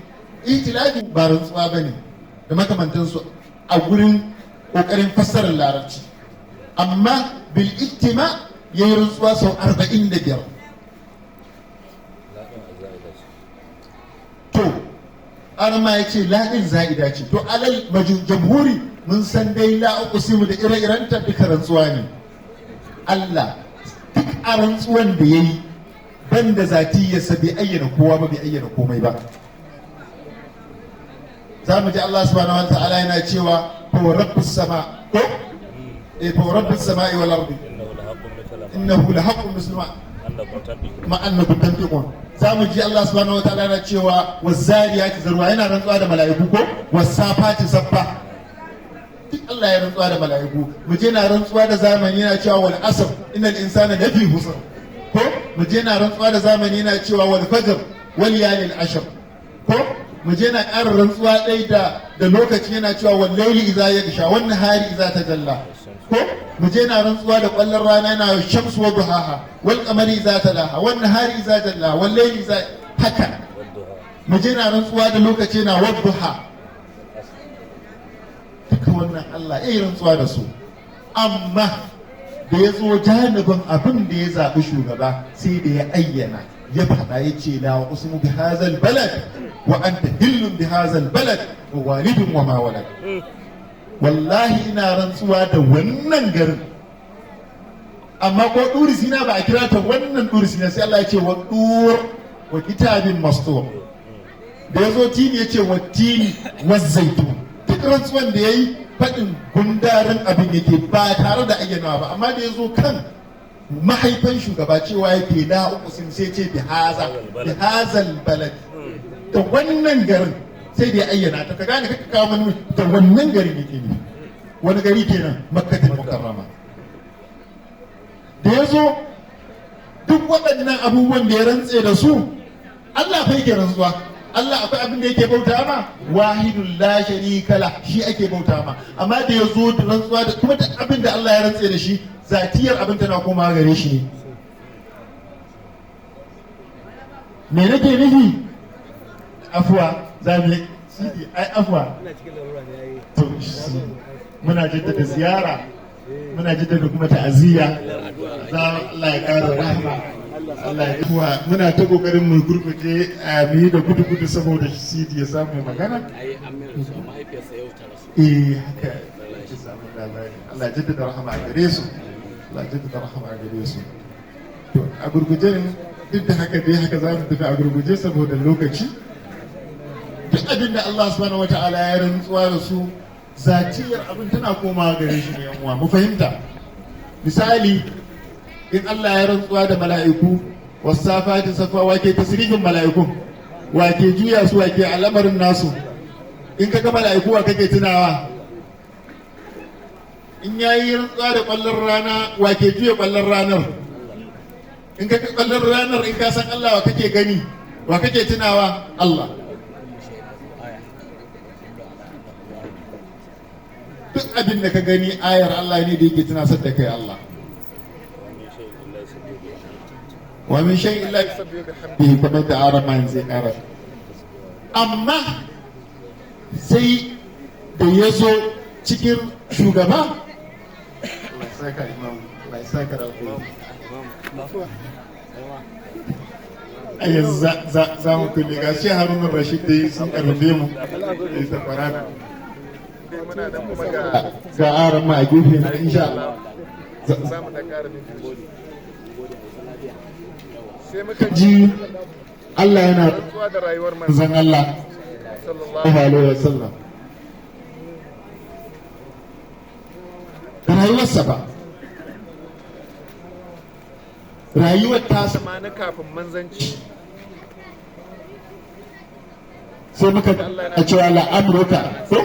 Ihtilafi ba rantsuwa ba ne da makamantansu a gurin ƙoƙarin fassarar larabci, amma bil ijtima ya yi rantsuwa sau 45. To arma ya ce la'in za'ida ce. To alal jamhuri mun san dai la uqsimu da ire-irenta duka rantsuwa ne. Allah duk a rantsuwan da yayi banda zatiyarsa bai ayyana kowa ba, bai ayyana komai ba. Za mu ji Allah subhanahu wa ta'ala yana cewa fa rabbus sama, ko eh, fa rabbus sama'i wal ardi innahu lahaqqun mislu ma annakum tantiqun. Za mu ji Allah subhanahu wa ta'ala yana cewa wazariyati zarwa, yana rantsuwa da mala'iku, ko wasafati saffa. Duk Allah ya rantsuwa da mala'iku. Mu je na rantsuwa da zamani, yana cewa wal asr innal insana lafi khusr, ko mu je na rantsuwa da zamani, yana cewa wal fajr wal layalil ashr, ko mu je na ƙara rantsuwa ɗai da lokaci, yana cewa wal layli idza yaghsha wan nahari idza tajalla, ko mu je na rantsuwa da ƙwallon rana, yana shamsu wa duhaha wal qamari idza talaha wan nahari idza jalla wal layli idza, haka mu je na rantsuwa da lokaci, yana wadduha. Duka wannan Allah ya yi rantsuwa da su, amma da ya zo janibin abin da ya zaɓi shugaba sai da ya ayyana, ya faɗa, ya ce la uqsimu bi hazal balad wa anta hillun bi hazal balad wa walidun wa ma walad. Wallahi ina rantsuwa da wannan garin, amma ko ɗuri sina ba a kira ta wannan ɗuri sina, sai Allah ya ce wa ɗur wa kitabin mastur. Da ya zo tini ya ce wa tini wa zaitun. Duk rantsuwan da ya yi faɗin gundarin abin yake ba tare da ayyana ba, amma da ya zo kan mahaifan shugaba cewa yake la uqsim, sai ce bi haza bi hazal balad, da wannan garin, sai da ya ayyana ta. Ka gane kaka kawo mani da wannan garin yake ne, wani gari kenan? Makkatul mukarrama. Da ya zo duk waɗannan abubuwan da ya rantse da su, Allah fa yake rantsuwa. Allah akwai abin da yake bauta ma? Wahidul la sharika la, shi ake bauta ma. Amma da ya zo da rantsuwa da kuma duk abin da Allah ya rantse da shi, zatiyar abin tana komawa gare shi ne. Me nake nufi? Afuwa za mu yi sidi ai afuwa. To muna jaddada ziyara, muna jaddada kuma ta'aziyya. Za Allah ya ƙara rahama, Allah ya kuwa. Muna ta kokarin mu gurguje, mu yi da gudu gudu saboda sidi ya samu magana. Ai an mai rasu, mahaifiyarsa yau ta rasu. Eh, haka ya samu labari. Allah ya jaddada rahama a gare su, Allah ya jaddada rahama a gare su. To a gurguje, duk da haka dai haka za mu tafi a gurguje saboda lokaci. Duk abin da Allah subhanahu wataala ya rantsuwa da su, zatiyar abin tana komawa gare shi ne. Yan uwa mu fahimta, misali in Allah ya rantsuwa da mala'iku, wasafati safa, wake tasrifin mala'ikun, wake juya su, wake al'amarin nasu? In ka ga mala'iku, wa kake tunawa? In yayi rantsuwa da kwallon rana, wake juya kwallon ranar? In ka ga kwallon ranar, in ka san Allah, wa kake gani, wa kake tunawa? Allah. Duk abin da ka gani ayar Allah ne da yake tunasar da kai Allah. Wa min shay'in illa yusabbihu bihamdihi, kamar da arama yanzu ya kara. Amma sai da ya zo cikin shugaba, Allah ya saka imam, Allah ya saka da alheri. A yanzu za mu kulle ga shi Haruna Rashid dai sun karbe mu da sakwara. Muna nan kuma ga ga arama a gefe na insha Allah. Za mu da ƙara minti. Sai muka ji Allah yana Rantsuwa da rayuwar manzon manzon Allah sallallahu sallallahu alaihi wasallam da rayuwarsa ba, rayuwar tasa ma na kafin manzanci. Sai muka a cewa la'amruka ko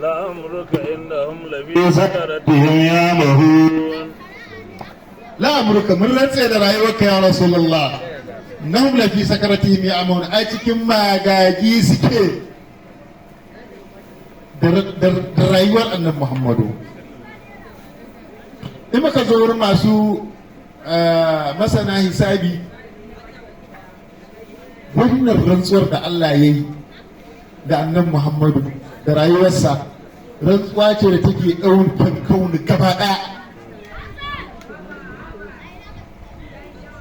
لعمرك إنهم لفي سكرتهم يعمهون. La'amruka, mun rantse da rayuwarka ya Rasulullah, nahum lafi sakaratihim ya'maun, a cikin magagi suke da rayuwar Annabi Muhammadu. In muka zo wurin masu masana hisabi, wannan rantsuwar da Allah ya yi da Annabi Muhammadu da rayuwarsa, rantsuwa ce da take ɗaukan kauni gaba ɗaya,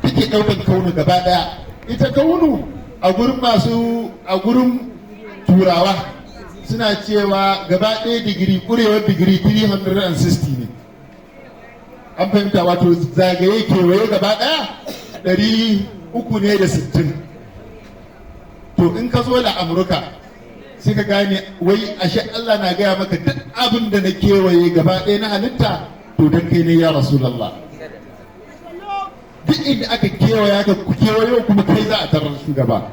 take ɗaukan kaunu gaba ɗaya. Ita kaunu a gurin masu, a gurin Turawa, suna cewa gaba ɗaya digiri, ƙurewar digiri 360 ne. An fahimta? Wato zagaye, kewaye gaba ɗaya 360. To in ka zo da Amurka sai ka gane wai ashe Allah na gaya maka duk abin da na kewaye gaba ɗaya na halitta, to don kai ne ya Rasulallah. Duk inda aka kewaya ka kewayo kuma kai za a tarar shugaba.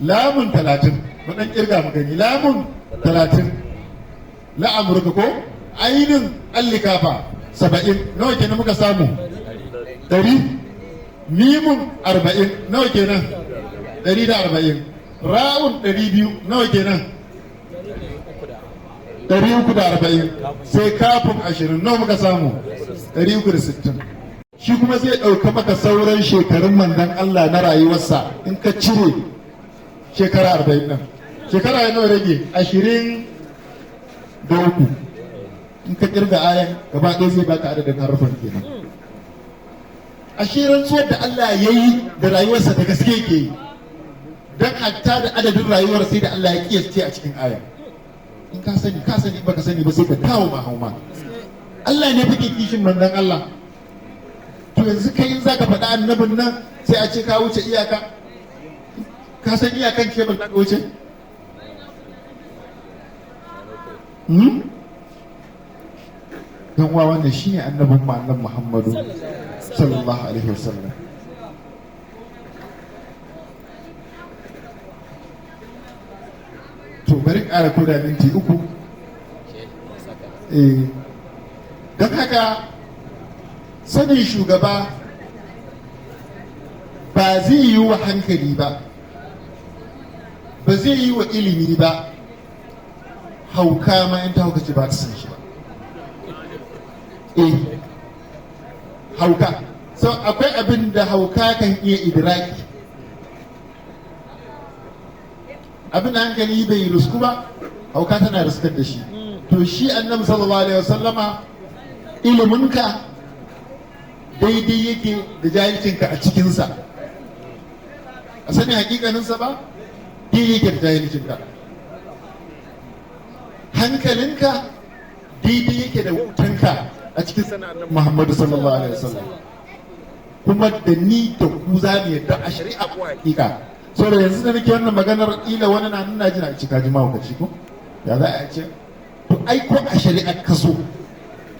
Lamun 30, mu dan kirga mu gani. Lamun 30, la Amurka ko ainin allikafa 70, nawa kenan muka samu? 100. Mimun 40, nawa kenan? 140. Ra'un 200, nawa kenan? 340. Sai kafin 20, nawa muka samu? 360. Shi kuma zai ɗauka maka sauran shekarun manzon Allah na rayuwarsa. In ka cire shekara 40 ɗin, shekara ya nawa rage? 23. In ka kirga ayan gaba ɗaya zai baka adadin harufan kenan. Ashe rantsuwar da Allah ya yi da rayuwarsa da gaske yake yi, don hatta da adadin rayuwar sai da Allah ya kiyasce a cikin aya. In ka sani ka sani, in baka sani ba sai ka kawo ma hauma. Allah ne fake kishin manzon Allah. To yanzu kai in zaka faɗa annabin nan sai a ce ka wuce iyaka. Ka san iyakan ke ba ka wuce? Dan uwa, wannan shine annabin mu, Annabi Muhammadu sallallahu alaihi wasallam. To bari in ƙara koda minti 3. Don haka sanin shugaba ba zai yi wa hankali ba, ba zai yi wa ilimi ba, hauka ma in ta hauka ce ba ta san shi ba. Hauka, so akwai abin da hauka kan iya idraki, abin da hankali bai rusku ba, hauka tana ruskar da shi. To shi Annabi sallallahu alaihi wasallama, iliminka daidai yake da jahilcinka a cikinsa, a sanin hakikaninsa ba, daidai yake da jahilcinka. Hankalinka daidai yake da wautanka a cikin sanin Annabi Muhammadu sallallahu alaihi wasallam. Kuma da ni da ku za mu yadda a shari'a ko hakika. So da yanzu da nake wannan maganar, ila wani na nuna jina a cika jima'a ka ko ya za a ce to ai ko a shari'a ka zo,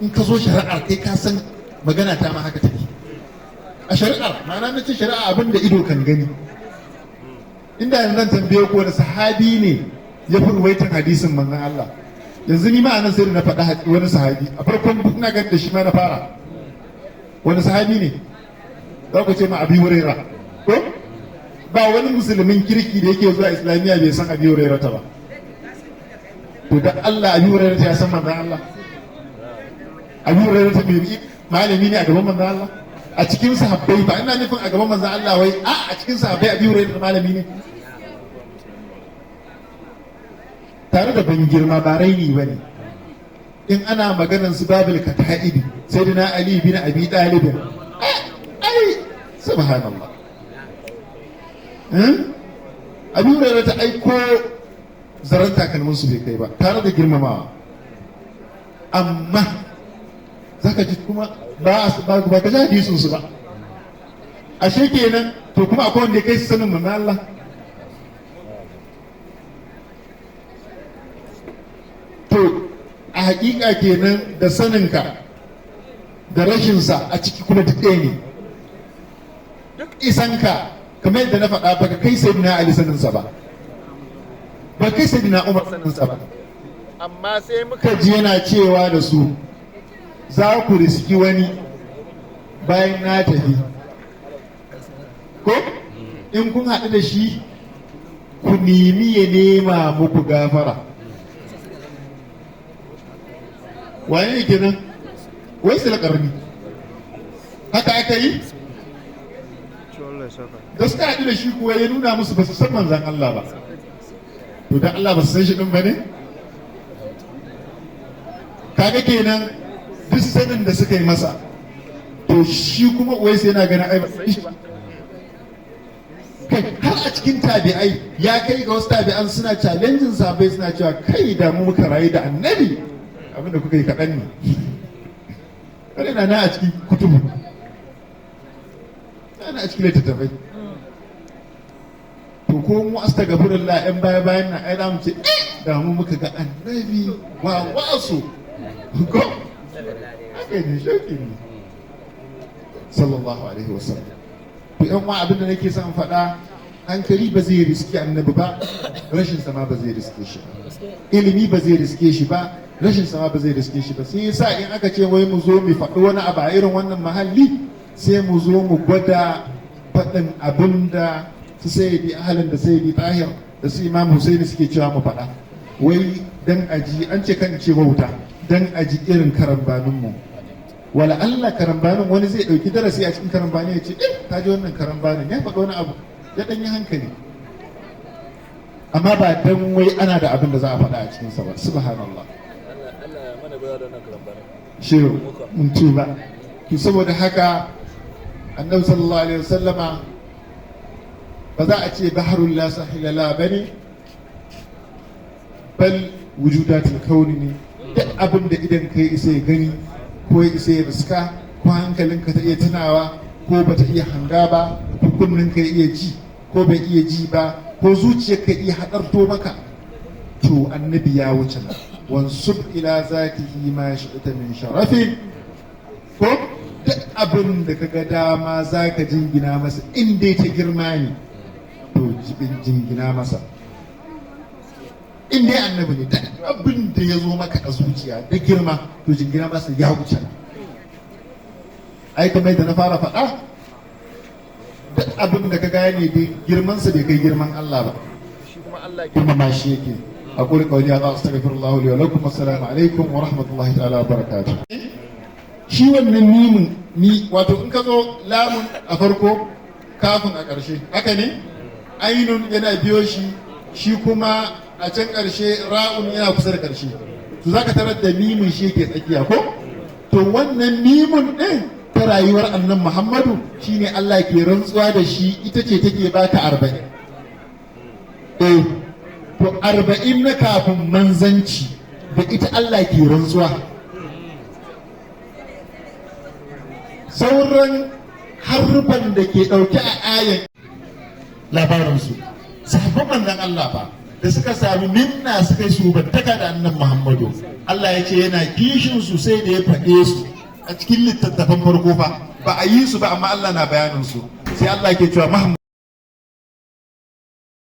in ka zo shari'ar kai ka san magana ta ma haka take a shari'ar. Ma'ana na ce shari'a, abin da ido kan gani. Inda yanzu zan tambaye ko wani sahabi ne ya fi ruwaitan hadisin manzon Allah, yanzu ni ma anan sai da na faɗa wani sahabi a farkon, ina ganin da shi ma na fara. Wani sahabi ne za ku ce ma? Abi Huraira ko? Ba wani musulmin kirki da yake zuwa Islamiyya bai san Abi Huraira ta ba. To da Allah, Abi Huraira ta ya san manzon Allah? Abi Huraira ta bai malami ne a gaban manzon Allah a cikin sahabbai ba? Ina nufin a gaban manzon Allah, wai a cikin sahabbai Abi Huraira malami ne? Tare da ban girma, ba raini ba ne. In ana maganan su babul kata'ibi, Sayyidina Ali bin Abi Talib, ai subhanallah, Abi Hurairah ta aiko zaren takalmin su bai kai ba, tare da girmamawa. Amma zaka ji kuma ba ba ka ji hadisin su ba. Ashe kenan to kuma akwai wanda ya kai su sanin manzon Allah? To a hakika kenan da saninka da rashinsa a ciki kuma duk ɗaya ne. Duk isanka, kamar yadda na faɗa, baka kai Sayyidina Ali saninsa ba, ba kai Sayyidina Umar saninsa ba. Amma sai muka Muka ji yana cewa da su, za ku riski wani bayan na tafi, ko in kun haɗu da shi ku nemi ya nema muku gafara. Wane ne kenan? Wai karni haka aka yi da suka haɗu da shi kuwa ya nuna musu ba su san manzan Allah ba. To dan Allah ba su san shi ɗin ba ne? Kaga kenan duk sanin da suka yi masa, to shi kuma uwaisu yana ganin ai ba su san shi ba. Kai, har a cikin tabi'ai ya kai ga wasu tabi'an suna challenging sahabbai, suna cewa, kai, da mu muka rayu da annabi, abinda kuka yi kaɗan ne. Wani na nan a cikin kutubu, na a cikin littattafai. To ko mu, astaghfirullah, yan baya bayan nan, ai za mu ce eh, da mu muka ga annabi wa wasu ko haka ne, shauki ne, sallallahu alaihi wasallam. To yan wa, abin da nake son faɗa, hankali ba zai riski annabi ba, rashin sama ba zai riske shi ba. Ilimi ba zai riske shi ba, rashin sama ba zai riske shi ba. Sai yasa in aka ce wai mu zo mu faɗi wani abu a irin wannan mahalli, sai mu zo mu gwada faɗin abin da su Sayyidi Ahalin da Sayyidi Tahir da su Imam Husaini suke cewa mu faɗa, wai dan aji an ce kan ce wauta, dan aji irin karambanin mu. Wala Allah karambanin wani zai ɗauki darasi a cikin karambani, ya ce, eh, ta ji wannan karambanin ya faɗi wani abu, ya ɗan yi hankali, amma ba dan wai ana da abin da za a faɗa a cikinsa ba. Subhanallah. Allah ya mana gwada da wannan karambanin. Shiru mun tuba. To saboda haka annabi sallallahu alaihi wasallama ba za a ce baharul la sahila la bane, bal wujudatul kauni ne. Duk abin da idan kai isa ya gani ko ya isa ya riska, ko hankalinka ta iya tunawa ko bata iya hanga ba, ko kunninka ya iya ji ko bai iya ji ba, ko zuciyarka iya hadarto maka, to annabi ya wuce nan. Wansub ila zatihi ma shi'ta min sharafin, ko duk abin da kaga dama zaka jingina masa, in dai ta girma ne, to jibin jingina masa. In dai annabi ne, duk abin da ya zo maka a zuciya da girma, to jingina masa, ya wuce nan. Ai kamar yadda na fara faɗa, duk abin da ka gane dai girmansa bai kai girman Allah ba. Shi kuma Allah Girmama shi yake. أقول قولي هذا أستغفر الله لي ولكم، والسلام عليكم ورحمة الله تعالى وبركاته. Shi wannan mimin ni, wato in ka zo lamun a farko, kafin a ƙarshe, haka ne, ainun yana biyo shi, shi kuma a can ƙarshe ra'un yana kusa da ƙarshe, to zaka tarar da mimin shi yake tsakiya ko. To wannan mimun ɗin ta rayuwar annan Muhammadu shine Allah ke rantsuwa da shi, ita ce take baka 40. Eh, to 40 na kafin manzanci da ita Allah ke rantsuwa. Sauran harufan da ke ɗauke a ayan labarinsu, sahabban manzan Allah ba da suka sami minna, suka yi subantaka da annan Muhammadu, Allah ya ce yana kishin su, sai da ya faɗe su a cikin littattafan farko fa. Ba a yi su ba, amma Allah na bayanin su. Sai Allah ke cewa Muhammad